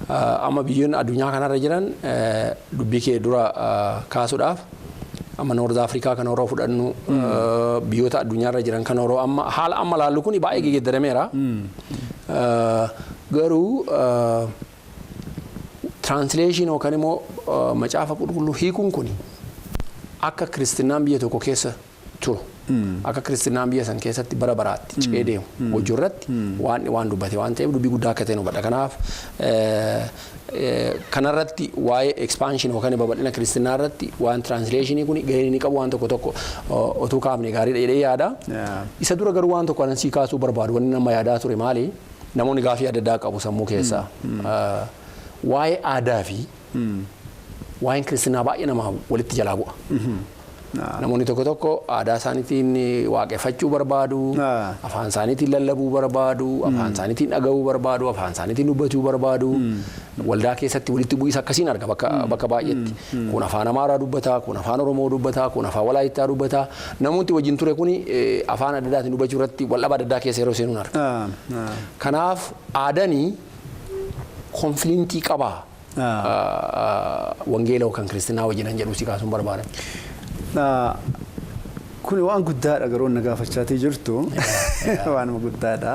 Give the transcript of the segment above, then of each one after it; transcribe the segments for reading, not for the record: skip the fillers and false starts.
Amma biyyoonni addunyaa kanarra jiran dubbii kee dura kaasuudhaaf amma North Afrikaa kan yeroo fudhannu, biyyoota addunyaarra jiran kan yeroo amma haala amma laallu kun baay'ee geeddarameera. Garuu translation yookaan immoo macaafa qulqulluu hiikuun kun akka kiristinnaan biyya tokko keessa turu, akka kiristinnaan biyya san keessatti bara baraatti ce'ee deemu hojii irratti waan dubbate waan ta'eef dubbii guddaa akka ta'e hubadha. Kanaaf kanarratti waa'ee expansion yookaan babal'ina kiristinnaa irratti waan translationii kun gaheen inni qabu waan tokko tokko otuu kaafne gaariidha jedhee yaada. Isa dura garuu waan tokko anan sii kaasuu barbaadu, wanni nama yaadaa ture maali? Namoonni gaafii adda addaa qabu sammuu keessaa. Waa'ee aadaa fi waa'een kiristinnaa baay'ee nama walitti jalaa bu'a. Namoonni tokko tokko aadaa isaaniitiin waaqeffachuu barbaadu, afaan isaaniitiin lallabuu barbaadu, afaan isaaniitiin dhaga'uu barbaadu, afaan isaaniitiin dubbachuu barbaadu. Waldaa keessatti walitti bu'iinsa akkasiin arga bakka baay'eetti. Kun afaan Amaaraa dubbata, kun afaan Oromoo dubbata, kun afaan Walaayittaa dubbata. Namoonni wajjin ture kuni afaan adda addaatiin dubbachuu irratti waldhaba adda addaa keessa yeroo seenuun arga. Kanaaf aadanii conflictii qabaa wangeela yookaan kiristinnaa wajjin jedhu si kaasuun barbaadan. Kun waan guddaadha, garuu na gaafachaatii jirtu waanuma guddaadha.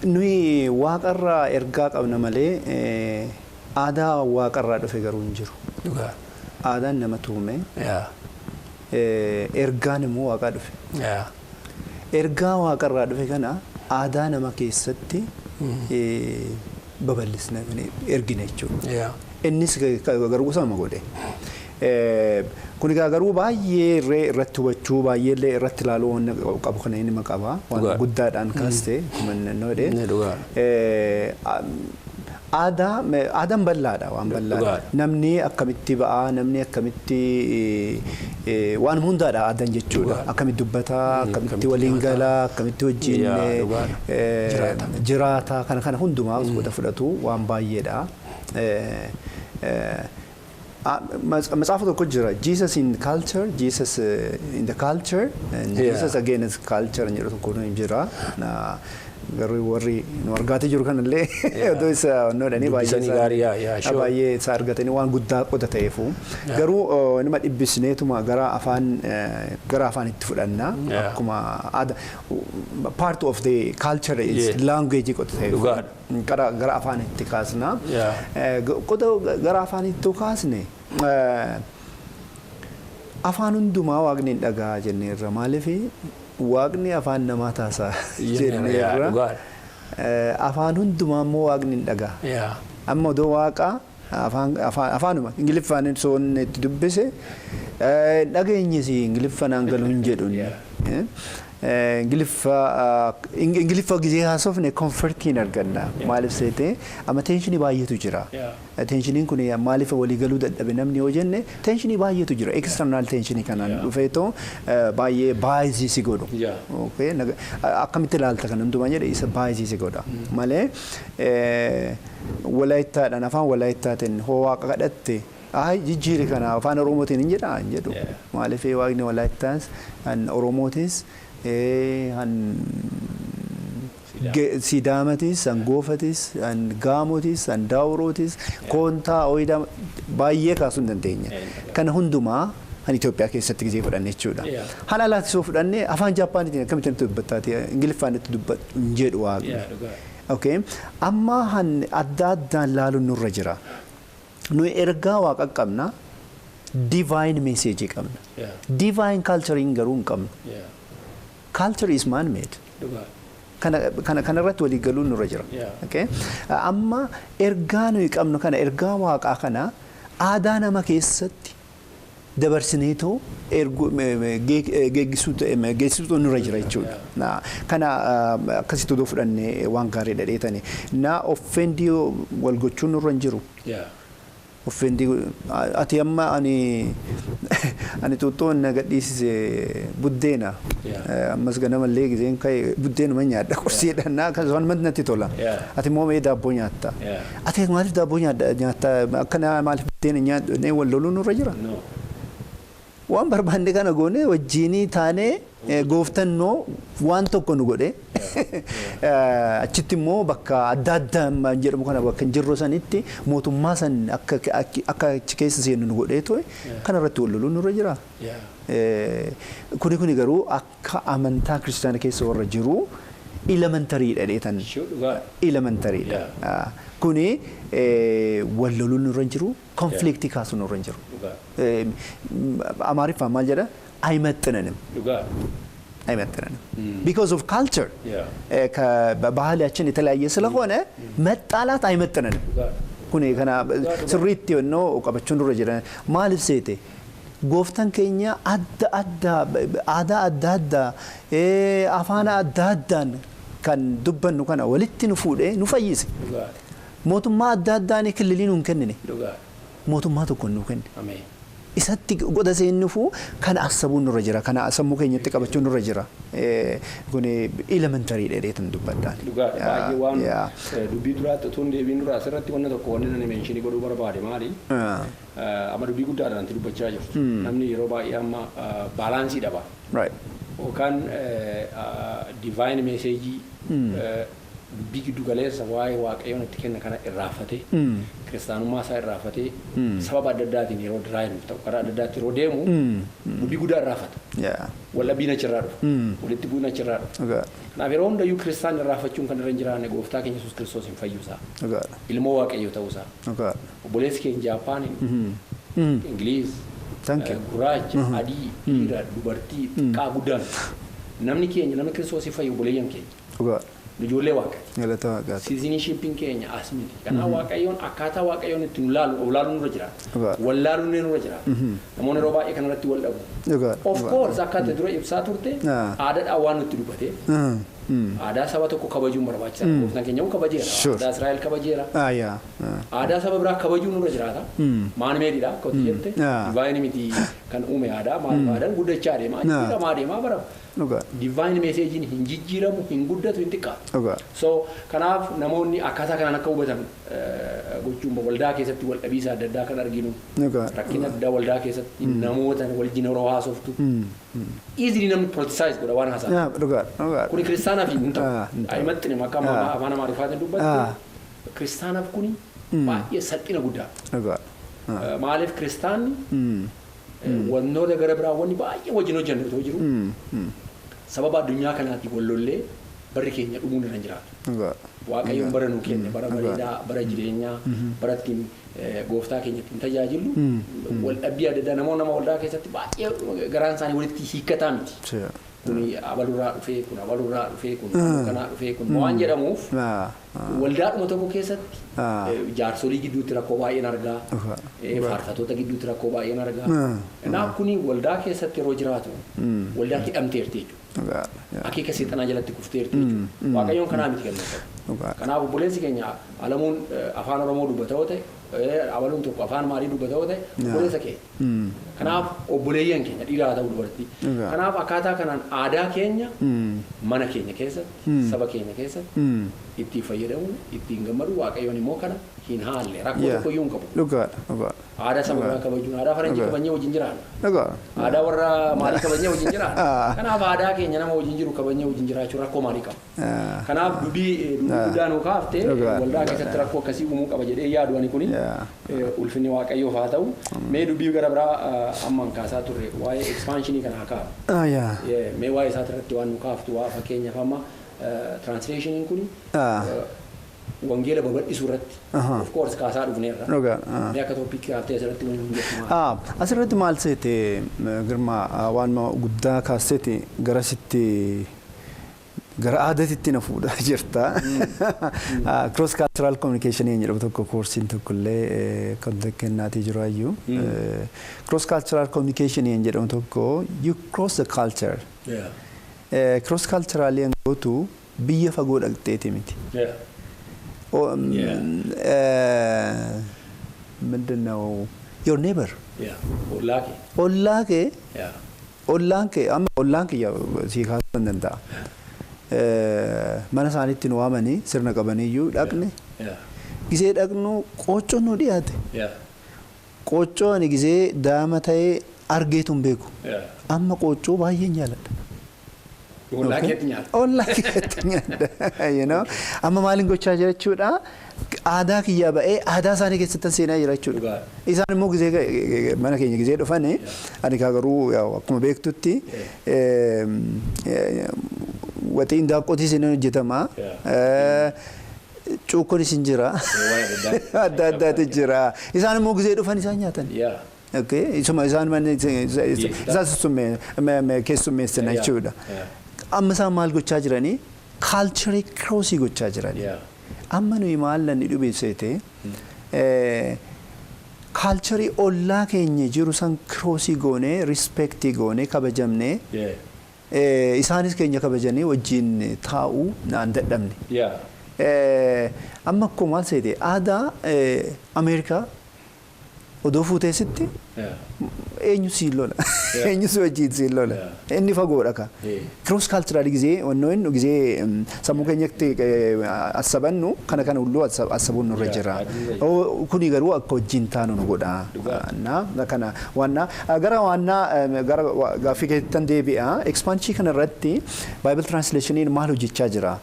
Nuyi waaqarraa ergaa qabna malee aadaa waaqarraa dhufe garuu hin jiru. Aadaan nama tuume, ergaan immoo waaqaa dhufe. Ergaa waaqarraa dhufe kana aadaa nama keessatti babal'isne ergine jechuudha. Innis garuu sama godhe. Kun egaa garuu baay'ee irratti hubachuu, baay'ee illee irratti ilaaluu waan qabu kana inni qaba. Waan guddaadhaan kaaste mannoo Aadaa, aadaan bal'aadha, waan bal'aadha. Namni akkamitti ba'aa, namni akkamitti, waan hundaadha aadaan jechuudha. Akkamitti dubbataa, akkamitti waliin galaa, akkamitti wajjin jiraata, kana hundumaa qooda fudhatu waan baay'eedha. Macaafa tokko jira, Jesus in culture, Jesus in the culture and Jesus against culture jedhu tokko jira. Garuu warri nu argaatee jiru kanallee odoo isa noodhanii baay'ee isa argatanii waan guddaa qoda ta'eefu. Garuu nama dhibbisneetuma gara afaan itti fudhanna, akkuma aadaa part of the culture is language qoda ta'eefu. Gara afaan itti kaasna. Qoda gara afaan itti kaasne, afaan hundumaa waaqni hin dhagaa jenneerra. Maaliif waaqni afaan namaa taasaa jenneerra. Afaan hundumaa immoo waaqni hin dhagaa. Amma odoo waaqa afaanuma Ingiliffaan soon itti dubbise, dhageenyis Ingiliffa naan galu hin jedhu. Ingiliffa gizee haasofne comfortiin arganna. Maaliif seete, amma tensionii baay'eetu jira. Tensioniin kun maaliif walii galuu dadhabe namni yoo jenne, tensionii baay'eetu jira. External tensionii kanaan dhufeetoo baay'ee biasii si godhu. Akkamitti ilaalta kan hundumaa jedhe, isa biasii si godha. Malee Walaayittaadhaan, afaan Walaayittaatiin hoo waaqa kadhatte, ay jijjiiri kana afaan Oromootiin hin jedhaa hin jedhu. Maaliif waaqni Walaayittaas, kan Oromootis, kan Sidaamatis, kan Goofatis, kan Gaamotis, kan Daawurootis, Koontaa, Ooyidaa baay'ee kaasuu hin dandeenya. Kana hundumaa kan Itoophiyaa keessatti gisee fudhanne jechuudha. Haala alaatti soo fudhanne, afaan Jaappaaniitiin akkamitti itti dubbattaati, Ingiliffaan itti dubbatu hin jedhu waaqni. Okay. Amma han adda addaan laaluun nurra jira. Nuyi ergaa waaqa qabna, divine message qabna. Divine culture garuu hin qabnu. Culture is man made. Kana kanarratti walii galuun nurra jira. Okay? Amma ergaa nuyi qabnu kana, ergaa waaqaa kana aadaa nama keessatti Dabarsineetoo geessisuutu nurra jira jechuudha. Kana akkasitti odoo fudhannee waan gaarii dhadheetani. Na offend wal gochuun nurra hin jiru. Offend ati amma ani xuuxxoon na gadhiisise buddeena. Ammas ganamallee giseen ka'e buddeenuma nyaadha qursiidha na akkasumas natti tola. Ati immoo mee daabboo nyaatta. Ati maaliif daabboo nyaatta, akkana maaliif buddeena nyaadhu, wal loluun nurra jira? Waan barbaanne kana goone wajjiinii taanee gooftannoo waan tokko nu godhe, achitti immoo bakka adda addaa jedhamu kana bakka hin jirru sanitti mootummaa san akka achi keessa seennu nu godhee ture, kana irratti wal loluun nurra jira. Kuni garuu akka amantaa kiristaana keessa warra jiru elementary dha dheetan. Elementary dha. Kuni wal loluun nurra hin jiru, conflict kaasuun nurra hin jiru. Amaariffaan maal jedha? አይመጥነንም አይመጥነንም because of culture፣ ባህላችን የተለያየ ስለሆነ መጣላት አይመጥነንም። Kuni kana sirriitti yennoo qabachuun dura jiran maaliif seete, gooftaan keenya adda addaa, aadaa adda addaa, afaan adda addaan kan dubbannu kana walitti nu fuudhee nu fayyise. Mootummaa adda addaan kililii nu hin kennine. Mootummaa tokko nu kenne. Isatti godha seennufu kana assabuun nurra jira. Kana sammuu keenyatti qabachuun nurra jira. Kun elementary dheereetan dubbadhaan. Dhugaadha, baay'ee waan dubbii duraatti otoo hin deebiin dura asirratti wanna tokko wanni nani mention godhuu barbaade maali? Amma dubbii guddaadhaan itti dubbachaa jirtu. Namni yeroo baay'ee amma balance dhaba. Yookaan divine message, dubbii giddu galeessa waa'ee Waaqayyoon itti kenna kana irraanfatee, kiristaanummaa isaa irraanfatee, sababa adda addaatiin yeroo drive ta'u, karaa adda addaatti yeroo deemu, dubbii guddaa irraanfata. Wallabbiin achirraa dhufa. Walitti bu'uun achirraa dhufa. Kanaaf yeroo hundayyuu kiristaan irraanfachuun kan irra hin jiraanne gooftaa keenya Yesuus Kiristoos hin fayyuusaa. Ilmoo Waaqayyoo ta'uusaa. Obboleessi keenya Jaappaan, Ingiliiz, gurraacha, adii, dhiira, dubartii, xiqqaa, guddaan, namni keenya, namni Kiristoos fayyu obboleeyyan keenya. Ijoollee Waaqaati. Galata Waaqaati. Citizenshipiin keenya as miti. Kanaaf Waaqayyoon akkaataa Waaqayyoon itti nu laalu of laaluun nurra jira. Wal laaluun nurra jira. Namoonni yeroo baay'ee kanarratti wal dhabu. Of course, akka ati dura ibsaa turte, aadaadhaan waan nutti dubbate, aadaa saba tokko kabajuun barbaachisaadha. Gooftaan keenya kabajeera. Aadaa Israa'el kabajeera. Aadaa saba biraa kabajuun nurra jiraata. Man made dha akka jette. Divine miti kan uume aadaa, maal aadaan guddachaa deema. Jijjiiramaa deemaa bara. Divine messageiin hin jijjiiramu, hin guddatu, hin xiqqaatu. So kanaaf namoonni akkaataa kanaan akka hubatan gochuun, waldaa keessatti wal dhabiisa adda addaa kan arginu. Rakkina adda waldaa keessatti namoota wajjin yeroo haasoftu. Easily namni politicize godha waan haasaa. Kuni kiristaanaaf hin ta'u. Ayimaxxine akka afaan Amaariffaatiin dubbatte. Kiristaanaaf kuni baay'ee salphina guddaa. Maaliif, kiristaanni wantoota gara biraa wanni baay'ee wajjin hojjennu otoo jiru, sababa addunyaa kanaatiin wal lollee barri keenya dhumuun irra hin jiraatu. Waaqayyoon bara nuu kenne, bara bareedaa, bara jireenyaa, bara ittiin gooftaa keenya ittiin tajaajillu, wal dhabbii adda addaa namoonni nama waldaa keessatti baay'ee garaan isaanii walitti hiikkataa miti. Kun abalurraa dhufee, kun abalurraa dhufee, kun kanaa dhufee, kun waan jedhamuuf waldaadhuma tokko keessatti jaarsolii gidduutti rakkoo baay'een argaa, faarfattoota gidduutti rakkoo baay'een argaa. Kanaaf kuni waldaa keessatti yeroo jiraatu waldaan hidhamteerti jechuudha. Akeeka seexanaa jalatti kufteerti jechuudha. Waaqayyoon kanaa miti kan qabu. Kanaaf obboleessi keenya Alamuun afaan Oromoo dubbata yoo ta'e, abaluun tokko afaan maalii dubbata yoo ta'e, obboleessa keenya. Kanaaf obboleeyyan keenya dhiiraa ta'uu dubartii. Kanaaf akkaataa kanaan aadaa keenya mana keenya keessatti, saba keenya keessatti ittiin fayyadamu, ittiin gammadu, Waaqayyoon immoo kana hin haalle, rakkoo tokko iyyuu hin qabu. Dhugaadha. Dhugaadha. Aadaa saba biraa kabajuun, aadaa faranjii kabajnee wajjin jiraanna. Aadaa warra maalii kabajnee wajjin jiraanna. Kanaaf aadaa keenya nama wajjin jiru kabajnee wajjin jiraachuu rakkoo maalii qaba? Kanaaf dubbii guddaa nuu kaaftee, waldaa keessatti rakkoo akkasii uumuu qaba jedhee yaadu ani kuni, ulfinni Waaqayyoof haa ta'u. Mee dubbii gara biraa ammaan kaasaa turre, waa'ee expansion kana haa kaafu. Mee waa'ee isaa irratti waan nu kaaftu, waa fakkeenyaaf amma translationiin kuni wangeela babal'isuu irratti of course kaasaa dhufneerra. Mee akka topic kaaftee asirratti wani hin jettu maali? Asirratti maal seete Girmaa, waan guddaa kaasteeti garasitti. Gara aadaatitti na fuudhaa jirta. Cross cultural communication jedhamu tokko koorsiin tokkollee kan kennaatii jiru ayyuu. Cross cultural communication jedhamu tokko, you cross the culture. Cross cultural gootu biyya fagoo dhaqxeeti miti. ምንድን ነው your neighbor. Ollaa kee. Ollaa kee, ollaan kee, amma ollaan kiyya sii kaasuu hin danda'a. Mana isaaniitti nu waamanii sirna qabaniyyuu dhaqne. Gisee dhaqnu qooccoon nu dhiyaate. Qooccoo ani gisee daama ta'ee argeetu hin beeku. Amma qooccoo baay'een jaaladha. Ollaa keetti nyaata. Ollaa keetti nyaadha. Amma maaliin gochaa jira jechuudha? Aadaa kiyyaa ba'ee aadaa isaanii keessatti seenaa jira jechuudha. Isaan immoo gisee mana keenya gisee dhufani, ani kaa garuu akkuma beektutti waxiin daaqqootis ni hojjetama. Cuukkonis hin jira. Adda addaatu jira. Isaan immoo gisee dhufan isaan nyaatan. Isuma isaan isaan keessummeessina jechuudha. Amma isaan maal gochaa jiranii? Culture cross gochaa jiranii. Amma nuyi maal nanni dhubeessite, culture ollaa keenya jiru san cross goonee, respect goonee, kabajamnee, isaanis keenya kabajanii wajjin taa'uu naan dadhabne. Amma akkuma maal seete, aadaa Ameerikaa odoo fuuteessitti eenyu siin lola? Eenyu si wajjin siin lola? Inni fagoodha ka. Cross cultural gisee wannoo inni gisee sammuu keenyatti assabannu kana kana hulluu assabuun nurra jira. Kuni garuu akka wajjin taanu nu godha. Kana wanna gara waannaa gara gaaffii keessan deebi'a. Expansion kana irratti Bible translationiin maal hojjechaa jira?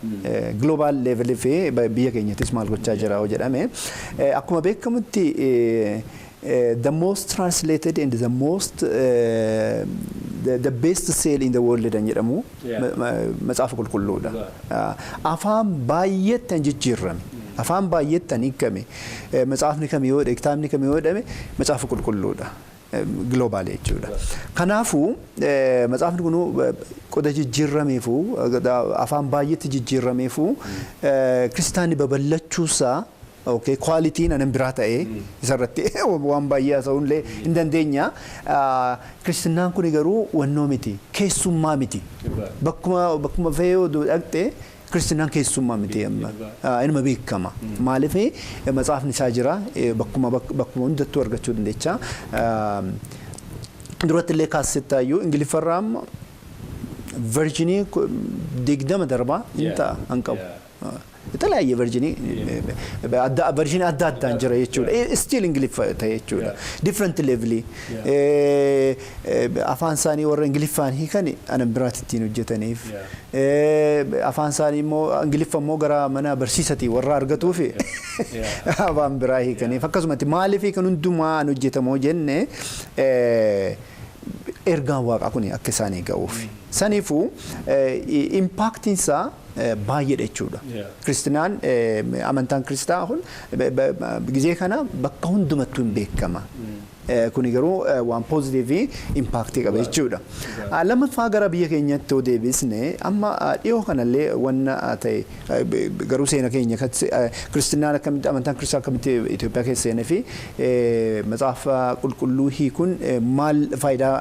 Global level fi biyya keenyattis maal gochaa jira jedhame. Akkuma beekamutti, the most translated and the most the best sale in the world dan jedhamu Macaafa Qulqulluudha. Afaan baay'eetti kan jijjiirame. Afaan baay'eetti kan hiikame. Macaafni kam yoo kitaabni kam yoo jedhame, Macaafa Qulqulluudha. Global jechuudha. Kanaafuu macaafni kun qoda jijjiirrameefu, afaan baay'eetti jijjiirrameefu, kiristaanni babal'achuusaa, okay, qualityn anan biraa ta'ee isarratti waan baay'ee haasa'uun illee hin dandeenya. Kiristinaan kun garuu wannoo miti, keessummaa miti. Bakkuma fe'ee oduu dhaqxe kiristinaan keessummaa miti amma. Inuma beekama. Maaliif? Matsaafni isaa jira, bakkuma hundattuu argachuu dandeecha. Duratti illee kaassettaayyuu Ingiliffarraa amma version 20 darbaa hin ta'a hin qabu. የተለያየ version, version adda addaan jira jechuudha. Still Ingiliffa ta'e jechuudha. Different level. Afaan isaanii warra Ingiliffaan hiikan anan biraatti ittiin hojjetaniif. Afaan isaanii immoo Ingiliffa immoo gara mana barsiisatii warra argatuuf afaan biraa hiikaniif. Akkasumatti maaliif kan hundumaa an hojjetamoo jenne, ergaan waaqaa kun akka isaanii ga'uuf. Saniifuu impactiin isaa baay'eedha jechuudha. Kiristinaan, amantaan kiristaa kun gizee kana bakka hundumattuu hin beekama. Kuni garuu waan positive impact qaba jechuudha. Lammaffaa, gara biyya keenyatti yoo deebisne, amma dhiyoo kanallee wanna ta'e garuu seena keenya kiristinaan akkamitti, amantaan kiristaa akkamitti Itoophiyaa keessa seenee fi Macaafa Qulqulluu hiikuun maal faayidaa,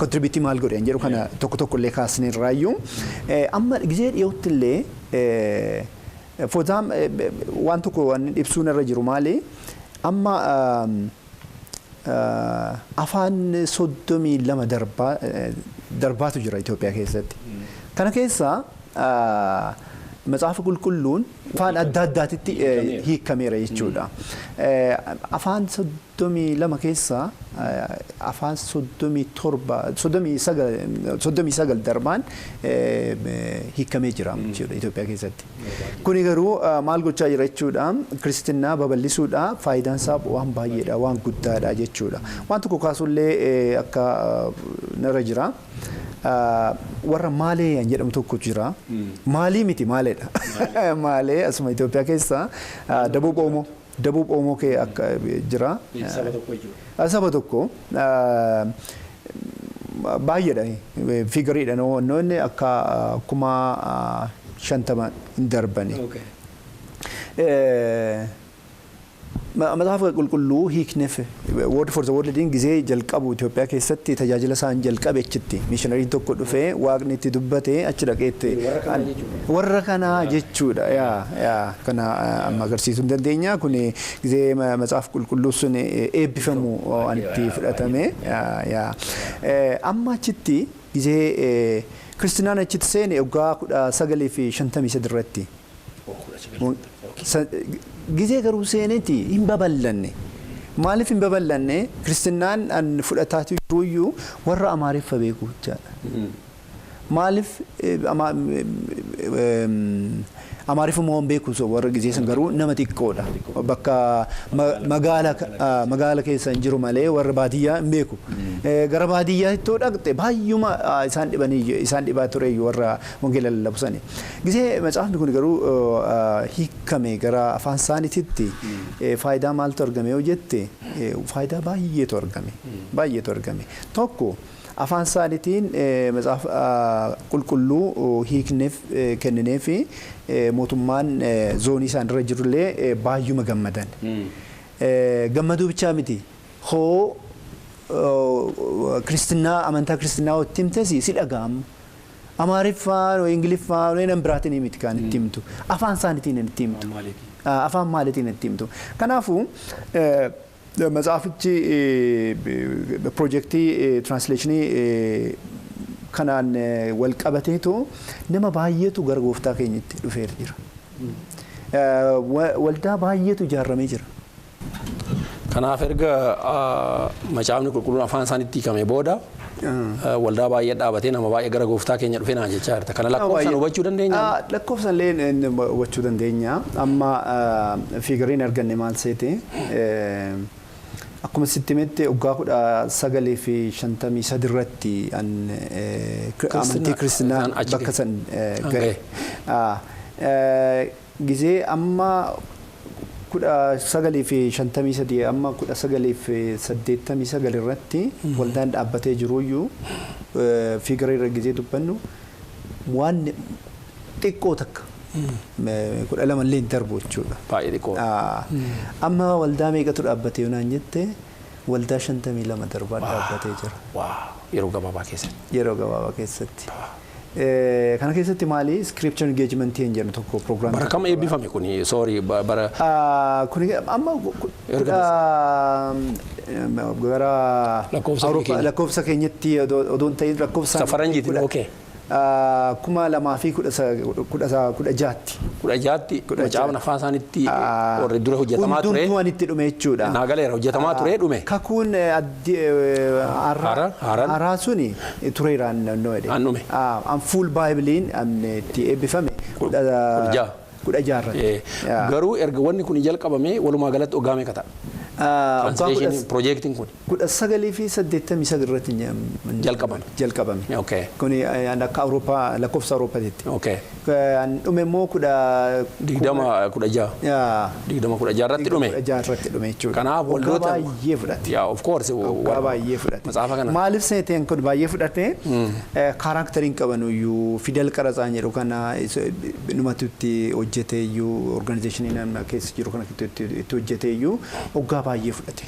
contribute maal godhe jedhu kana tokko tokko illee kaasneerraayyuu, amma gizee dhiyootti illee footaam waan tokko waan ibsuun irra jiru maali? Amma afaan 32 darbaa darbaatu jira Itoophiyaa keessatti. Kana keessa Macaafa Qulqulluun afaan adda addaatitti hiikameera jechuudha. Afaan 32 keessa afaan 37, 39 darbaan hiikamee jira jechuudha Itoophiyaa keessatti. Kuni garuu maal gochaa jira jechuudha? Kiristinnaa babal'isuudha, faayidaan isaa waan baay'eedha, waan guddaadha jechuudha. Waan tokko kaasullee akka narra jira. Warra Maalee jedhamu tokko jira. Maalii miti, Maaleedha. Maalee asuma Itoophiyaa keessa Dabub Oomoo. Dabub Oomoo kee akka jira. Saba tokko jechuudha. Saba tokko. Baay'eedha figuriidha namoonni akka 50,000 hin darbani. Macaafa qulqulluu hiikneef Word for the World gizee jalqabu Itoophiyaa keessatti tajaajila isaan jalqabe achitti mishinariin tokko dhufee waaqni itti dubbate achi dhaqeetti warra kanaa jechuudha. Yaa kana amma agarsiisuu hin dandeenya. Kun gizee macaafa qulqulluu sun eebbifamu waan itti fudhatame. Yaa amma achitti gizee kiristinaan achitti seene waggaa 1953 irratti. Gizee garuu seeneeti hin babal'anne. Maaliif hin babal'anne? Kiristinaan an fudhataa jiruyyuu warra Amaariffa beeku jechaadha. Maaliif Amaariffuma waan beeku warra gizee san garuu nama xiqqoodha. Bakka magaala keessa hin jiru malee warra baadiyyaa hin beeku. Gara baadiyyaa ittoo dhaqxe baay'uma isaan dhibanii isaan dhibaa ture warra wangeela lallabu sani. Gizee macaafni kun garuu hiikame gara afaan isaaniititti faayidaa maaltu argame yoo jette, faayidaa baay'eetu argame. Baay'eetu argame. Tokko, afaan isaaniitiin macaafa qulqulluu hiikneef kennineef mootummaan zoonii isaan irra jirullee baay'uma gammadan. Gammaduu bichaa miti. Hoo kiristinaa amantaa kiristinaa itti himtes si dhaga'amu. Amaariffaan, Ingiliffaan, nan biraatiin miti kan itti himtu. Afaan isaaniitiin itti himtu. Afaan maaliitiin itti himtu. Kanaafuu matsaafichi piroojeektii translationii kanaan wal qabateetu nama baay'eetu gara gooftaa keenyatti dhufee jira. Waldaa baay'eetu ijaaramee jira. Kanaaf erga macaafni qulqulluun afaan isaaniitti hiikame booda waldaa baay'ee dhaabatee nama baay'ee gara gooftaa keenya dhufee naan jechaa jirta. Kana lakkoofsaan hubachuu dandeenya? Lakkoofsaan illee hubachuu dandeenya. Amma figuriin arganne maal seete? Akkuma sitti himetti waggaa 1953 irratti amantii kiristinaa bakka san gahe. Gizee amma 1953 amma 1989 irratti waldaan dhaabbatee jiruyyuu figure irra gizee dubbannu waan xiqqoo takka 12 illee hin darbu jechuudha. Baay'ee xiqqoo. Amma waldaa meeqatu dhaabbatee yoo naan jette, waldaa 52 darbaa dhaabbatee jira. Yeroo gabaabaa keessatti. Yeroo gabaabaa keessatti. Kana keessatti maali, scripture engagement hin jennu tokko program. Bara kam eebbifame kuni? Sorry, bara. Kuni amma gara lakkoofsa keenyatti odoon ta'in lakkoofsa. Faranjiitiin, okay. 2016tti. 16tti macaafni afaan isaaniitti warri dura hojjetamaa ture. Hundumtuu waan itti dhume jechuudha. Naa galeera, hojjetamaa ture dhume. Kakuun haaraa suni tureeraan naannoo jedhe. An dhume. An full Bibleiin itti eebbifame 16. 16 irratti. Garuu erga wanni kun jalqabame walumaa galatti waggaa meeqa ta'a? Translation projektiin kun. 1989 irratti jalqabame. Jalqabame. Kuni akka Awurooppaa, lakkoofsa Awurooppaatitti. Dhume immoo kudha. 2016. 2016 irratti dhume. 16 irratti dhume jechuudha. Kanaaf waldoota. Baay'ee fudhate. Yeah, of course. Waggaa baay'ee fudhate. Matsaafa kana. Maaliif seeteen kun baay'ee fudhate? Characteriin qaban iyyuu fidel qaratsaan jedhu kana numatu itti hojjete iyyuu, organizationii nama keessa jiru kana itti hojjete iyyuu waggaa baay'ee fudhate.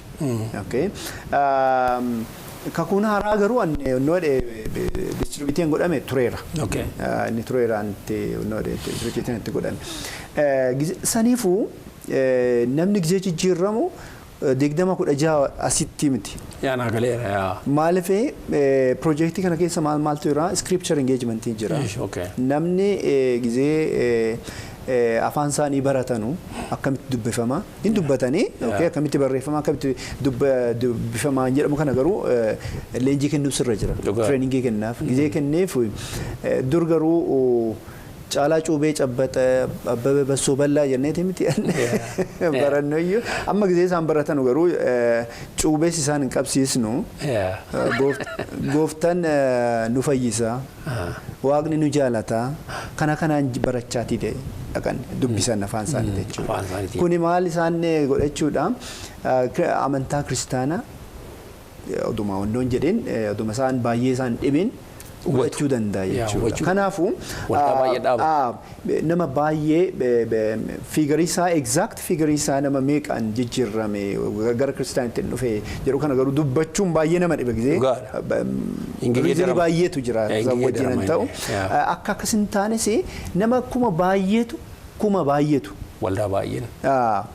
Kakuun haaraa garuu distributeiin godhame tureera. Inni tureera, distributeiin itti godhame. Saniifuu namni gizee jijjiiramu 2016 asitti miti. Yaa, naa galeera yaa. Maaliif piroojeektii kana keessa maal maaltu jira? Scripture engagementii jira. Namni gizee afaan isaanii baratanu akkamitti dubbifama hin dubbatanii, akkamitti barreeffama, akkamitti dubbifamaa hin jedhamu kana garuu leenjii kennuuf sirra jira. Trainingii kennaaf. Gizee kenneef dur garuu caalaa cuubee cabbata Abbabee Bassoo bal'aa jenneeti miti barannu iyyuu. Amma gizee isaan baratanu garuu cuubees isaan hin qabsiisnu. Gooftaan nu fayyisa, waaqni nu jaalata, kana kanaan barachaatii dhaqan dubbisan afaan isaanii jechuudha. Kuni maal isaan godhachuudha? Amantaa kiristaanaa oduma wannoon jedhin, oduma isaan baay'ee isaan dhibin hubachuu danda'a jechuudha. Kanaafuu nama baay'ee figure isaa, exact figure isaa, nama meeqaan jijjiirame gara kiristaanitti dhufe jedhu kana garuu dubbachuun baay'ee nama dhiba gisee. Reason baay'eetu jira wajjin ta'u. Akka akkas hin taanes nama kuma baay'eetu Waldaa baay'een.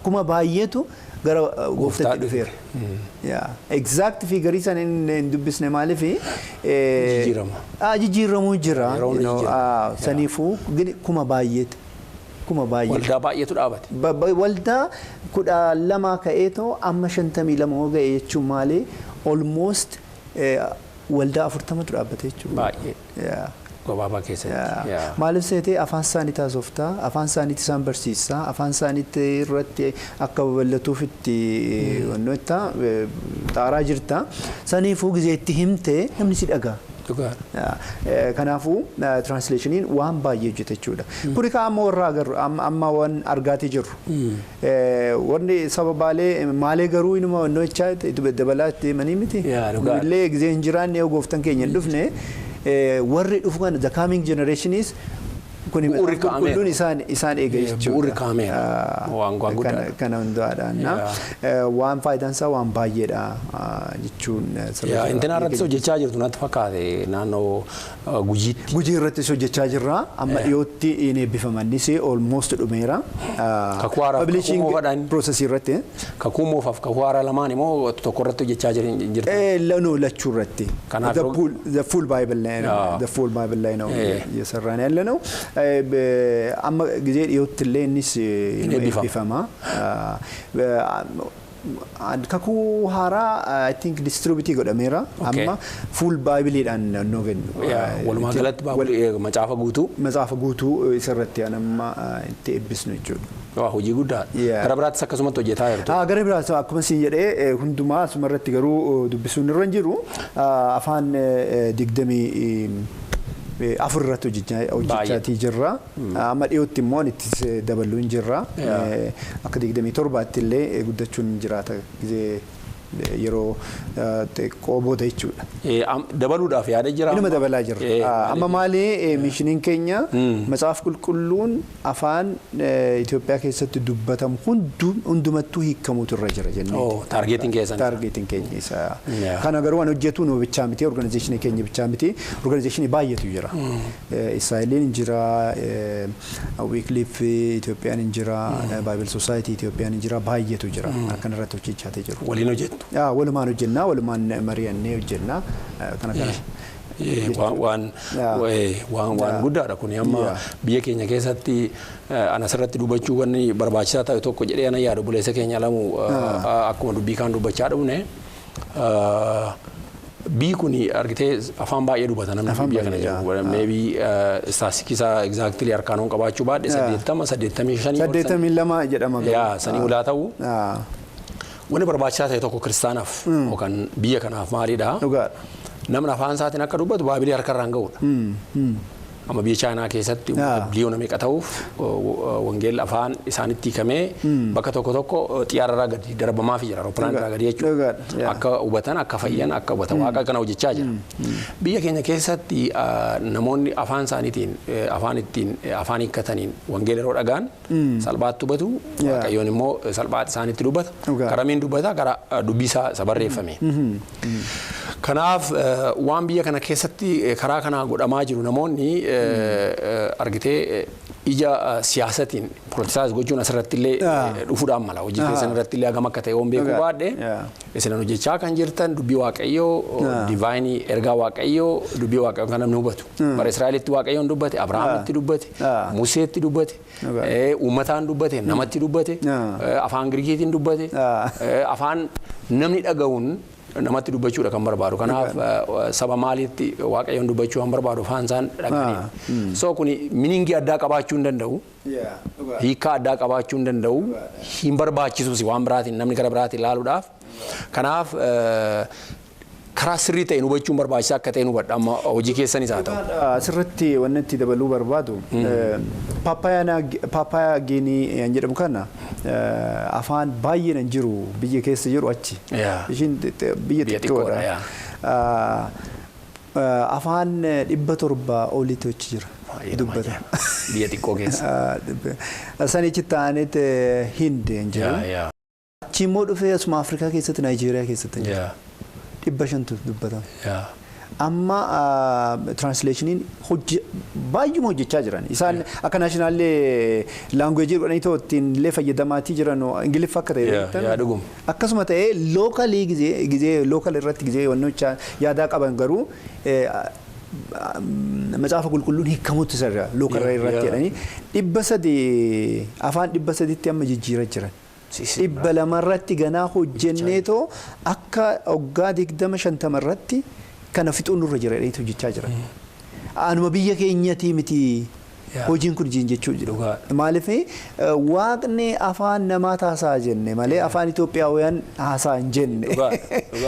Kuma baay'eetu gara gooftaatti dhufeera. Exact figure sana hin dubbisne, maaliif? Jijjiirama. Jijjiiramuu jira. Saniifuu kuma baay'eetu. Kuma baay'eetu. Waldaa baay'eetu dhaabate. Waldaa 12 ka'eetoo amma 52 ga'e jechuun maali? Almost waldaa 40tu dhaabbate jechuudha. Baay'ee. Gabaabaa keessatti. Maaliif seetee, afaan isaanii taasoftaa, afaan isaaniitti isaan barsiisaa, afaan isaaniitti irratti akka babal'atuuf itti wannoota xaaraa jirta. Saniifuu gizee itti himtee namni si dhagaa. Kanaafuu translationiin waan baay'ee hojjeta jechuudha. Kuni kaa amma warra agarru, amma waan argaatii jirru. Wanni sababaalee maalee garuu inuma wannoo dabalaa itti himanii miti. Illee gizee hin jiraanne, yoo gooftan keenya hin dhufne, warri dhufu kana, the coming generationis, kuni qulqulluun isaan eega jechuudha. Bu'uurri kaa'ameera. Waan guddaadha. Kana hundaadhaan waan faayidaan isaa waan baay'eedha jechuun. Intina irrattis hojjechaa jirtu natti fakkaate, naannoo Gujiitti. Gujii irrattis hojjechaa jirra. Amma dhiyootti hin eebbifamannis, almost dhumeera. Kakuu haaraa Publishing process irratti. Kakuu moofaaf kakuu haaraa lamaan immoo tokko irratti hojjechaa jirtu. No, lachuu irratti. The full Bible ላይ ነው, the full Bible ላይ ነው እየሰራን ያለ ነው። Amma ጊዜ dhiyootti illee innis eebbifama. Kakuu haaraa I think distribute godhameera. Amma full Bibleiidhaan noo kennu. Walumaa galatti macaafa guutuu. Macaafa guutuu isarratti amma itti eebbisnu jechuudha. Waa hojii guddaadha. Gara biraattis akkasumatti hojjetaa jirtu. Gara biraattis akkuma siin jedhee hundumaa asumarratti garuu dubbisuun irra hin jiru. Afaan 24 irratti hojjechaatii jirra. Amma dhiyootti immoo itti dabaluu hin jirra. Akka 27tti illee guddachuun jiraata gizee yeroo xiqqoo booda jechuudha. Dabaluudhaaf yaada jira. Inuma dabalaa jirra. Amma maali, missioniin keenya Macaafa Qulqulluun afaan Itoophiyaa keessatti dubbatamu hundumattuu hiikamuutu irra jira jennee. Targetiin keessan. Targetiin keenya isa. Kana garuu waan hojjetu nu bichaa miti, organizationii keenya bichaa miti, organizationii baay'eetu jira. Israa'eliin hin jira, Wycliffe Itoophiyaan hin jira, Bible Society Itoophiyaan hin jira, baay'eetu jira. Akkan irratti hojjechaa jiru. Waliin hojjettu. Walumaan hojjennaa, walumaan mari'annee hojjennaa kana kana. Waan guddaadha kun. Amma biyya keenya keessatti ana asirratti dubbachuu wanni barbaachisaa ta'e tokko jedhee ana yaadu, buleessa keenya lamu, akkuma dubbii kaan dubbachaa dhufne, biyyi kun argitee afaan baay'ee dubbata namni biyya kana jiru. Maybe statistics isaa exactly harkaan qabaachuu baadhe, 80, 85. 82 jedhama. Yaa, sanii ulaa ta'u. Wanni barbaachisaa ta'e tokko kiristaanaaf yookaan biyya kanaaf maalidha? Namni afaan isaatiin akka dubbatu Bibleii harkarraan ga'udha. Amma biyya Chaayinaa keessatti biliyoona meeqa ta'uuf wangeelli afaan isaanitti hiikamee bakka tokko tokko xiyyaararraa gadi darbamaafii jira, aeroplaneirraa gadi jechuudha. Akka hubatan, akka fayyan, akka hubatan waaqa kana hojjechaa jira. Biyya keenya keessatti namoonni afaan isaaniitiin, afaan ittiin afaan hiikkataniin wangeela yeroo dhagaan salphaatti hubatu, Waaqayyoon immoo salphaatti isaanitti dubbata. Karamiin dubbata? Karaa dubbii isaa isa barreeffame. Kanaaf waan biyya kana keessatti karaa kanaa godhamaa jiru namoonni argitee ija siyaasatiin politicize gochuun asirratti illee dhufuudhaan mala. Hojii keessan irratti illee hagam akka ta'e oon beekuu baadhe, isinan hojjechaa kan jirtan dubbii Waaqayyoo, divine ergaa Waaqayyoo, dubbii Waaqayyoo kan namni hubatu. Bara Israa'elitti Waaqayyoon dubbate, Abrahaamitti dubbate, Museetti dubbate, uummataan dubbate, namatti dubbate, afaan Giriikiitiin dubbate, afaan namni dhaga'uun namatti dubbachuudha kan barbaadu. Kanaaf saba maaliitti Waaqayyoon dubbachuu kan barbaadu afaan isaan dhaga'anii. So kuni meaningii addaa qabaachuu hin danda'u. Hiikaa addaa qabaachuu hin danda'u. Hin barbaachisus waan biraatiin namni gara biraatiin ilaaluudhaaf. Kanaaf karaa sirrii ta'een hubachuun barbaachisaa akka ta'e hubadha, amma hojii keessanis haa ta'u. Asirratti wanni itti dabaluu barbaadu, Paappayaa Giinii jedhamu kana Afaan baay'een hin jiru biyya keessa jiru achi. Ishiin biyya xiqqoodha. Afaan 700 olitu achi jira. Dubbata. Biyya xiqqoo keessa. Sanichi ta'aniit Hindi hin jiru. Achi immoo dhufee asuma Afrikaa keessatti, Naayijeeriyaa keessatti hin jiru. 500tu dubbatama. Amma translationiin baay'uma hojjechaa jiran. Isaan akka national language godhanii too ittiin illee fayyadamaatii jiran Ingiliffa akka ta'e. Akkasuma ta'ee local gizee local irratti gizee wannoo yaadaa qaban garuu Macaafa Qulqulluun hiikamutti sirra local irratti jedhanii 300, afaan 300tti amma jijjiira jiran. 200rratti ganaa hojjenneetoo akka waggaa 20 50 irratti kana fixuun nurra jira jedhanii hojjechaa jiran. Anuma biyya keenyatii miti hojiin kun jechuu jiru. Maaliif Waaqni afaan namaa taasaa jenne malee afaan Itoophiyaawwan haasaa hin jenne.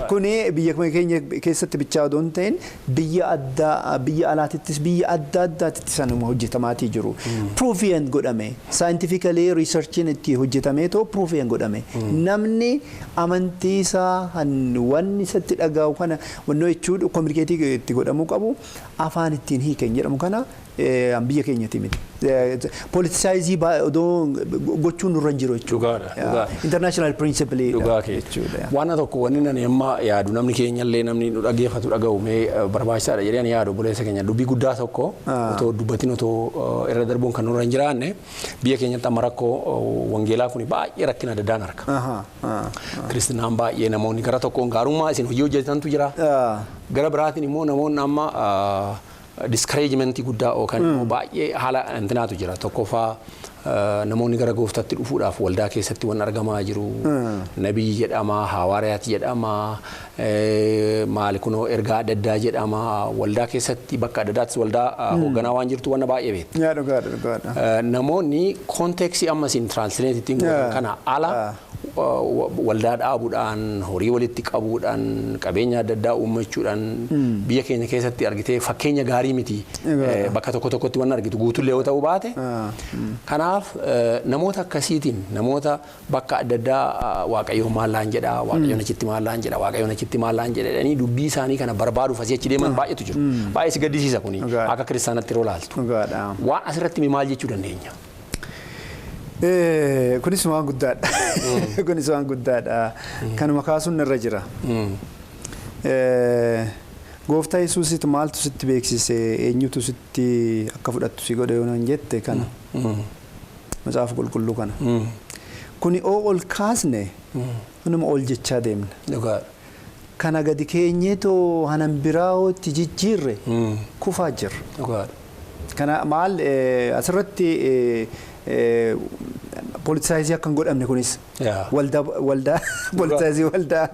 Kuni biyya keenya keessatti bichaa odoo hin ta'in biyya addaa, biyya alaatittis, biyya adda addaattis sanuma hojjetamaatii jiru. Proven godhame, scientifically researchiin itti hojjetamee too proven godhame. Namni amantii isaa wanni isatti dhagahu kana wannoo jechuun communicate itti godhamuu qabu afaan ittiin hiikan jedhamu kana biyya keenyati miti. Politicize odoo gochuun nurra hin jiru jechuudha. International principle jechuudha. Waan tokko wanni nani amma yaadu, namni keenya illee, namni nu dhaggeeffatu dhaga'u mee barbaachisaadha jedhee ani yaadu, obboleessa keenya, dubbii guddaa tokko otoo dubbatiin otoo irra darbuun kan nurra hin jiraanne, biyya keenyatti amma rakkoo wangeelaa kun baay'ee rakkina adda addaan arga. Kiristinaan baay'ee namoonni gara tokkoon gaarummaa isin hojii hojjetantu jira. Gara biraatiin immoo namoonni amma discouragement guddaa yookaan immoo baay'ee haala intinaatu jira. Tokkoffaa, namoonni gara gooftaatti dhufuudhaaf waldaa keessatti waan argamaa jiru. Nabiyyi jedhama, hawaariyaati jedhama, maali kunoo ergaa adda addaa jedhama. Waldaa keessatti bakka adda addaattis waldaa hoogganaa waan jirtu wanna baay'ee beektu. Yaa, dhugaadha, dhugaadha. Namoonni context amma isin translate ittiin godhan kana ala waldaa dhaabuudhaan, horii walitti qabuudhaan, qabeenya adda addaa uummachuudhaan biyya keenya keessatti argitee fakkeenya gaarii miti bakka tokko tokkotti waan argitu guutullee yoo ta'uu baate. Kanaaf namoota akkasiitiin, namoota bakka adda addaa Waaqayyoon maallaan jedha, Waaqayyoon achitti maallaan jedha, Waaqayyoon achitti maallaan jedha jedhanii dubbii isaanii kana barbaaduuf asii achi deeman baay'eetu jiru. Baay'ee si gaddisiisa kuni akka kiristaanatti yeroo laaltu. Waan asirratti maal jechuu dandeenya? Kunis waan guddaadha. Kunis waan guddaadha. Kanuma kaasuun irra jira. Gooftaa Yesuusitu maaltu sitti beeksise, eenyutu sitti akka fudhattu si godhe yoo jette, kana. Macaafa Qulqulluu kana. Kuni oo ol kaasne hunduma ol jechaa deemna. Kana gadi keenyeetoo hanan biraa itti jijjiirre kufaa jirra. Kana maal asirratti politicize akka hin godhamne, kunis waldaa waldaa politicize waldaa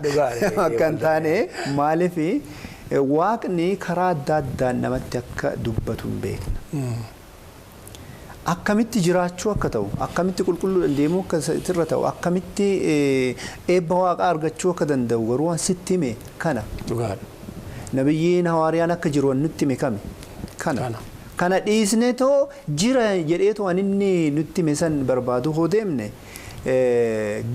akka hin taane, maaliif Waaqni karaa adda addaan namatti akka dubbatu hin beekna. Akkamitti jiraachuu akka ta'u, akkamitti qulqulluudhaan deemuu akka irra ta'u, akkamitti eebba Waaqaa argachuu akka danda'u garuu waan sitti hime kana. Nabiyyiin, hawaariyaan akka jiru waan nutti hime kami? Kana. Kana dhiisnee too jira jedheetu waan inni nutti hime san barbaadu hoo deemne,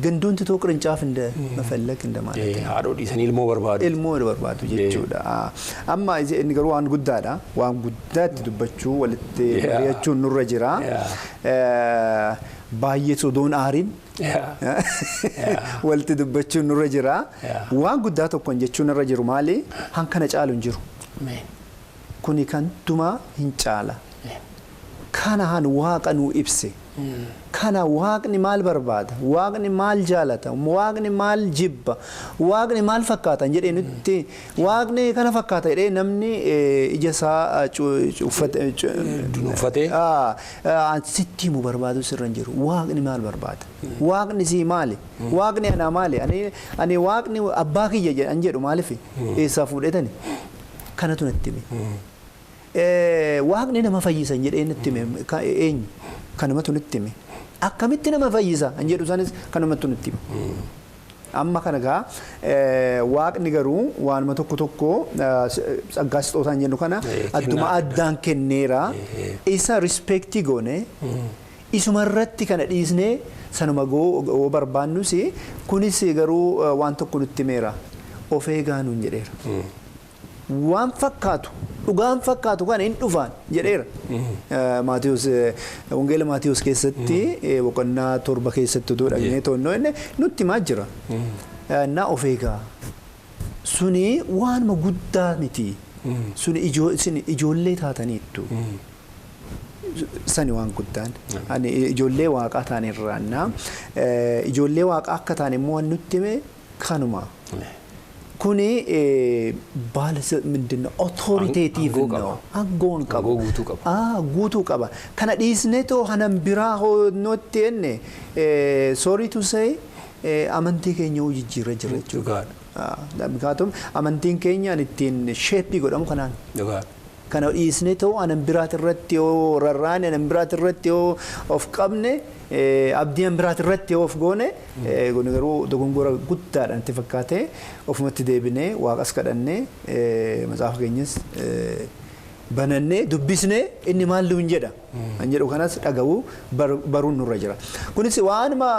ግንዱን ትቶ ቅርንጫፍ እንደ መፈለግ እንደማለት ነው። Haadhoo dhiisanii ilmoo barbaadu. Ilmoo barbaadu jechuudha. Amma inni garuu waan guddaadha. Waan guddaatti dubbachuu, walitti mari'achuun nurra jira. Baay'ee sodoon aariin walitti dubbachuun nurra jira. Waan guddaa tokkoon jechuun irra jiru maali? Hankana caalu hin jiru. Kuni kan dumaa hin caala. Kana han Waaqa nuu ibse. Kana Waaqni maal barbaada? Waaqni maal jaalata? Waaqni maal jibba? Waaqni maal fakkaata jedhee nutti, Waaqni kana fakkaata jedhee namni ija isaa uffate Dunuunfatee. Sitti himu barbaadu sirra hin jiru. Waaqni maal barbaada? Waaqni sii maali? Waaqni anaa maali? Ani Waaqni abbaa kiyya jedhan jedhu maaliif? Eessaa fuudhetani? Kanatu natti hime. Waaqni nama fayyisan jedhee natti hime eenyu? Kanumatu nutti hime. Akkamitti nama fayyisa kan jedhu sanis kanumatu nutti hime. Amma kana gaa Waaqni garuu waanuma tokko tokko tsaggaa sixootaan jennu kana adduma addaan kenneera. Isa respect goone Isuma irratti kana dhiisnee sanuma goo barbaannus, kunis garuu waan tokko nutti himeera. Of eegaa nuun jedheera. Waan fakkaatu, dhugaan fakkaatu kana hin dhufaan jedheera. Maatiyus, Wangeela Maatiyus keessatti boqonnaa 7 keessatti utuu dhaqnee to'annoo inni nutti himaa jira. Na of eegaa. Suni waanuma guddaa miti. Suni ijoollee taataniittu. Sani waan guddaan. Ani ijoollee waaqaa ta'an irraannaa. Ijoollee waaqaa akka ta'an immoo waan nutti hime kanuma. Kuni baala ምንድን ነው authoritative ነው, aangoon qabu. Guutuu qaba. Guutuu qaba. Kana dhiisnee too hanan biraa hootti jenne, sorry to say, amantii keenya hoo jijjiirra jira jechuudha. Mukaatum amantiin keenya ittiin shape godhamu kanaan. Kana dhiisnee too anan biraati irratti yoo rarraane, anan biraati irratti yoo of qabne, abdii an biraati irratti yoo of goone, kun garuu dogongora guddaadha natti fakkaate. Ofumatti deebinee waaqas kadhannee, macaafa keenyas banannee dubbisnee, inni maal nuun jedha an jedhu kanas dhaga'uu baruun nurra jira. Kunis waanuma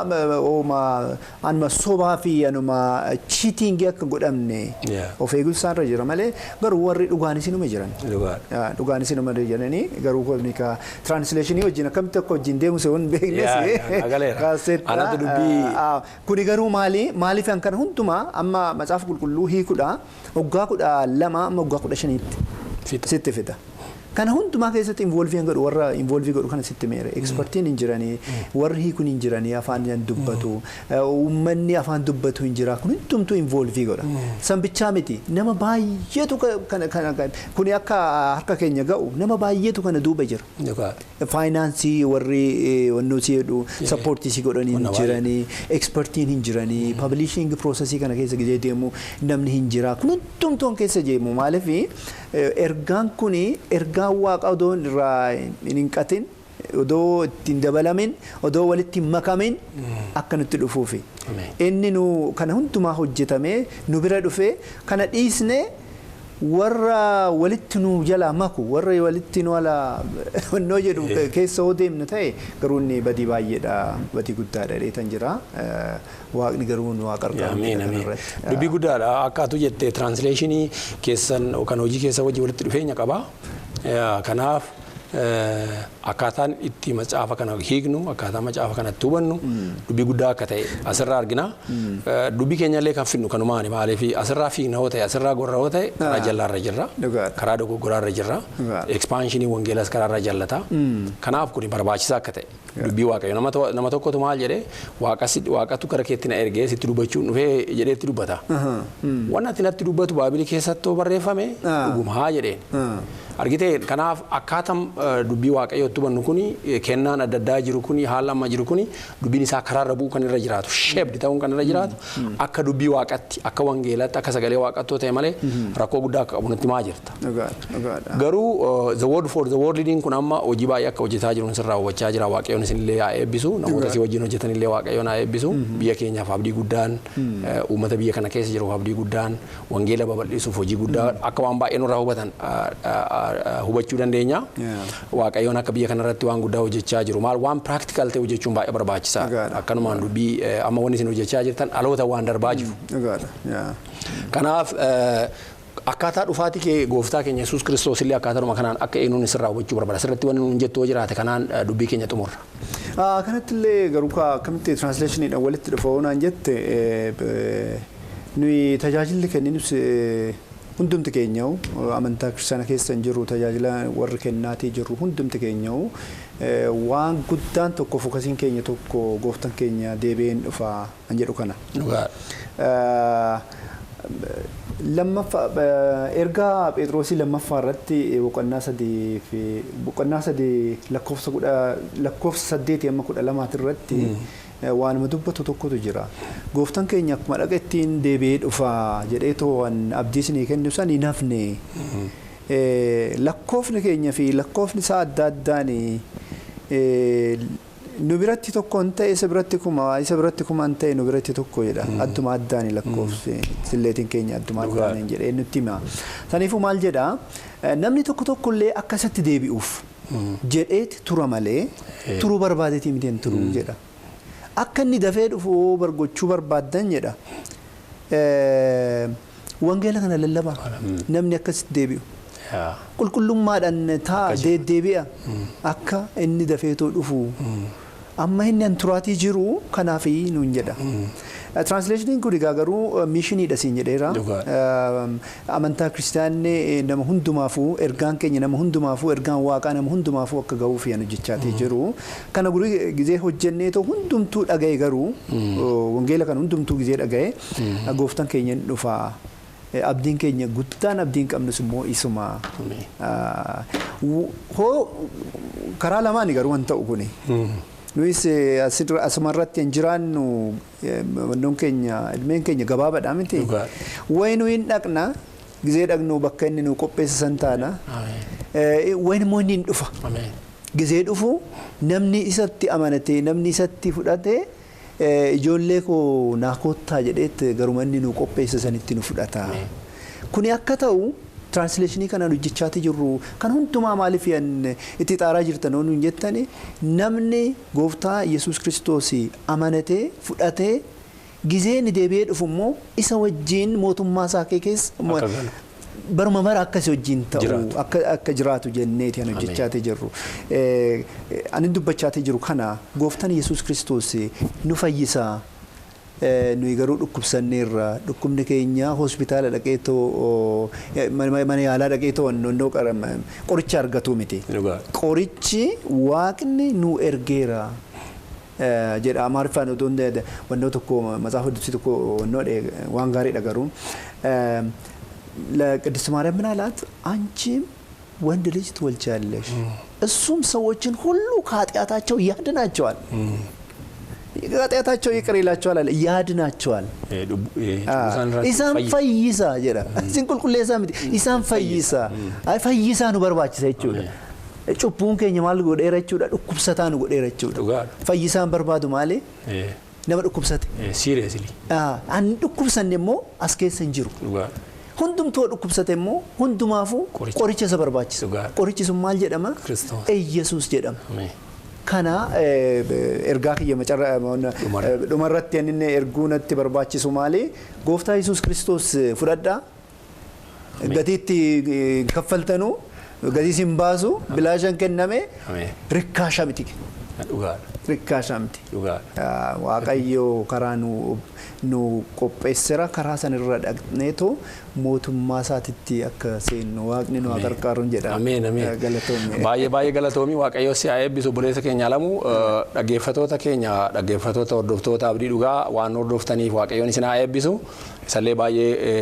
anuma sobaa fi anuma cheating akka godhamne of eeguu isaanirra jira malee, garuu warri dhugaanis inuma jiran. Dhugaanis inuma jiranii, garuu translation wajjin akkamitti akka wajjin deemu hin beeknes. Kuni garuu maali maaliif kan hundumaa amma macaafa qulqulluu hiikudha waggaa 12 amma waggaa 15tti sitti fida. Kana hundumaa keessatti involve godhu, warra involve godhu kana sitti meere. Expertiin hin jiranii, warri hiikuun hin jiranii, afaan hin dubbatu, uummanni afaan dubbatu hin jira. Kun hundumtuu involve godha. Sanbichaa miti, nama baay'eetu kana kuni akka harka keenya ga'u nama baay'eetu kana duuba jira. Finance warri wannoo si jedhu support si godhanii hin jiranii, expertiin hin jiranii, publishing process kana keessa gizee deemu namni hin jira. Kun hundumtuu keessa deemu maaliif ergaan kuni ergaan waaqa odoo irraa hin hinqatin, odoo ittiin dabalamin, odoo walitti hin makamin akka nutti dhufuufi. Inni nu kana hundumaa hojjetamee nu bira dhufee, kana dhiisnee warra walitti nu jalaa maku, warra walitti nu ala wannoo jedhu keessa hoo deemna ta'e, garuu inni badii baay'eedha, badii guddaadha dheetan jira. Waaqni garuu nu haa qarqaaru. Dubbii guddaadha. Akka atu jette, translation keessan kan hojii keessa wajji walitti dhufeenya qaba. Kanaaf akkaataan itti macaafa kana hiiknu, akkaataa macaafa kana itti hubannu dubbii guddaa akka ta'e asirraa argina. Dubbii keenyallee kan fidnu kanumaani. Maaliif asirraa fiigna hoo ta'e, asirraa gorra hoo ta'e, karaa jallaarra jirra. Karaa dogoggoraarra jirra. Expansion wangeelas karaarra jallata. Kanaaf kuni barbaachisaa akka ta'e dubbii waaqayyo nama tokkotu maal jedhee, waaqatu gara keetti na ergee sitti dubbachuun dhufee jedheetti dubbata. Wanni ati natti dubbatu baabilii keessatti barreeffame dhugumaa jedheen. Argitee, kanaaf akkaataan dubbii waaqayyootti hubannu kuni, kennaan adda addaa jiru kuni, haala amma jiru kuni, dubbiin isaa karaarra bu'uu kan irra jiraatu, shaped ta'uun kan irra jiraatu akka dubbii waaqatti, akka wangeelatti, akka sagalee waaqattoo ta'e malee rakkoo guddaa akka qabu natti maa jirta. Garuu the word for the world kun amma hojii baay'ee akka hojjetaa jiru sirraa hubachaa jira. Waaqayyoon isinillee haa eebbisu, namoota si wajjin hojjetan illee waaqayyoon haa eebbisu. Biyya keenyaaf abdii guddaan, uummata biyya kana keessa jiruuf abdii guddaan, wangeela babal'isuuf hojii guddaa akka waan baay'ee nurraa hubatan hubachuu dandeenya. Waaqayyoon akka biyya kanarratti waan guddaa hojjechaa jiru. Maal waan practical ta'e hojjechuun baay'ee barbaachisaadha. Akkanumaan dubbii amma wanni isin hojjechaa jirtan dhaloota waan darbaa jiru. Kanaaf akkaataa dhufaatii kee gooftaa keenya Yesuus Kiristoos illee akkaataadhuma kanaan akka eenyuun sirraa hubachuu barbaada. Sirratti wanni nuun jettu yoo jiraate, kanaan dubbii keenya xumurra. Kanatti illee garuu akkamitti translationiidhaan walitti dhufa naan jette, nuyi tajaajilli kenninus hundumti keenyaa'u amantaa kiristaana keessa hin jirru, tajaajila warri kennaatii jirru hundumti keenyaa'u waan guddaan tokko, focusiin keenya tokko, gooftaan keenya deebi'een dhufa kan jedhu kana. Lammaffaa, ergaa Phexrosii lammaffaa irratti boqonnaa 3 fi boqonnaa 3 lakkoofsa 8 amma 12 irratti waanuma dubbatu tokkotu jira. Gooftaan keenya akkuma dhaqa ittiin deebi'ee dhufa jedhee too abdii isinii kennu san hin hafne. Lakkoofni keenya fi lakkoofni isaa adda addaan nu biratti tokko hin ta'e, isa biratti kuma, isa biratti kuma hin ta'e, nu biratti tokko jedha. Adduma addaani lakkoofsi silleetiin keenya adduma addaan jedhee nutti hima. Saniifuu maal jedha, namni tokko tokko illee akka isatti deebi'uuf Jedheeti tura malee turuu barbaadeetii miti hin turuu jedha. Akka inni dafee dhufu gochuu barbaaddan jedha. Wangeela kana lallabaa namni akkasitti deebi'u. Qulqullummaadhaan taa deddeebi'a akka inni dafeetoo dhufu. Amma inni an turaatii jiru kanaaf nuun jedha. Translationiin kun egaa garuu missioniidha siin jedheera. Amantaa kiristaanni nama hundumaafuu ergaan keenya nama hundumaafuu ergaan waaqaa nama hundumaafuu akka ga'uuf yan hojjechaatii jiru. Kana gurii gizee hojjenneetoo hundumtuu dhaga'e garuu wangeela kana hundumtuu gizee dhaga'e gooftaan keenya ni dhufa. Abdiin keenya guddaan abdiin qabnus immoo isuma. Hoo karaa lamaani garuu waan ta'u kuni. Nuyis asumarratti hin jiraannu wannoon keenya ilmeen keenya gabaabaadha miti. Wayi nuyi hin dhaqna gizee dhaqnu bakka inni nu qopheesse san taana. Wayi immoo inni hin dhufa. Gizee dhufu namni isatti amanate namni isatti fudhate ijoollee koo naa koottaa jedheet garuma inni nu qopheesse sanitti nu fudhata. Kuni akka ta'u translationii kanaan hojjechaati jirru kan hundumaa maaliif yan itti xaaraa jirtan nuun jettani namni gooftaa Yesuus Kiristoos amanatee fudhatee gizee inni deebi'ee dhufu immoo isa wajjin mootummaa isaa keessa baruma mara akkasii wajjin ta'u akka jiraatu jenneeti kan hojjechaati jirru. Ani dubbachaati jiru kana gooftaan Yesuus Kiristoos nu fayyisaa. Nuyi garuu dhukkubsanneerra dhukkubni keenya hospitaala dhaqeetoo mana yaalaa dhaqeetoo wannoo qoricha argatu miti. Qorichi waaqni nu ergeera jedha Amaariffaan otoo wannoo tokko matsaafa dubbisii tokko wannoo waan gaariidha garuu. ለቅድስት ማርያም ምን አላት? አንቺም ወንድ ልጅ ትወልጃለሽ፣ እሱም ሰዎችን ሁሉ ከኃጢአታቸው ያድናቸዋል። ከኃጢአታቸው ይቅር ይላቸዋል አለ፣ ያድናቸዋል። Isaan fayyisa jedha. Isin qulqulleessaa miti. Isaan fayyisa. Fayyisaa nu barbaachisa jechuudha. Cubbuun keenya maal godheera jechuudha? Dhukkubsataa nu godheera jechuudha. Fayyisaan barbaadu maali? Nama dhukkubsate. Seriously. An dhukkubsanne immoo as keessa hin jiru. Hundumtuu dhukkubsate immoo hundumaafuu qoricha isa barbaachisa. Qorichi sun maal jedhama? Iyyasuus jedhama. Kana ergaa kiyya dhumarratti inni erguu natti barbaachisu maali? Gooftaa Yesuus Kiristoos fudhadhaa. Gatiitti kaffaltanuu gatii sin baasu bilaashaan kenname rikkaashaa miti. Rikkaashaa miti. Waaqayyo karaa nu qopheessera karaa sanirra dhaqneetoo mootummaa isaatitti akka seennu waaqni nu haa gargaaru jedha. Ameen ameen. Galatoomi. Baay'ee baay'ee galatoomi waaqayyo si haa eebbisu obboleessa keenya Alamuu dhaggeeffatoota keenya dhaggeeffatoota hordoftoota abdii dhugaa waan hordoftaniif waaqayyoon isin haa eebbisu isallee baay'ee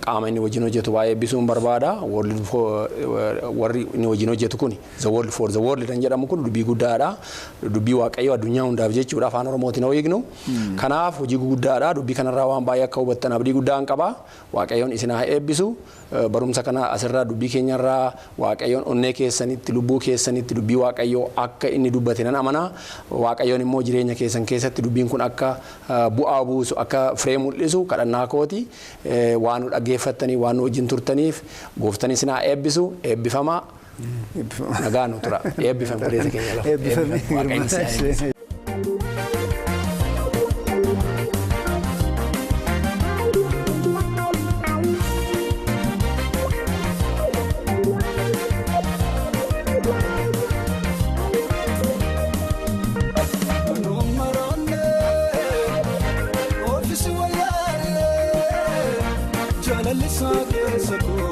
qaama inni wajjin hojjetu baay'ee eebbisuun barbaada. Warri inni wajjin hojjetu kun the world for the world kan jedhamu kun dubbii guddaadha. Dubbii waaqayyo addunyaa hundaaf jechuudha afaan Oromootiin hoo hiiknu. Kanaaf hojii guddaadha. Dubbii kanarraa waan baay'ee akka hubattan abdii guddaan qaba. Waaqayyoon isin haa eebbisu. Barumsa kana asirraa dubbii keenyarraa waaqayyoon onnee keessanitti lubbuu keessanitti dubbii waaqayyoo akka inni dubbate nan amana. Waaqayyoon immoo jireenya keessan keessatti dubbiin kun akka bu'aa buusu akka firee mul'isu kadhannaa kooti. Waan nu dhaggeeffattanii waan nu wajjin turtaniif gooftaan isin haa eebbisu eebbifamaa. Nagaa nu tura. Eebbifame obboleessa keenya lafa. Eebbifame. Waaqayyoon isin haa eebbisu. Jaalalli isaa keessa koo.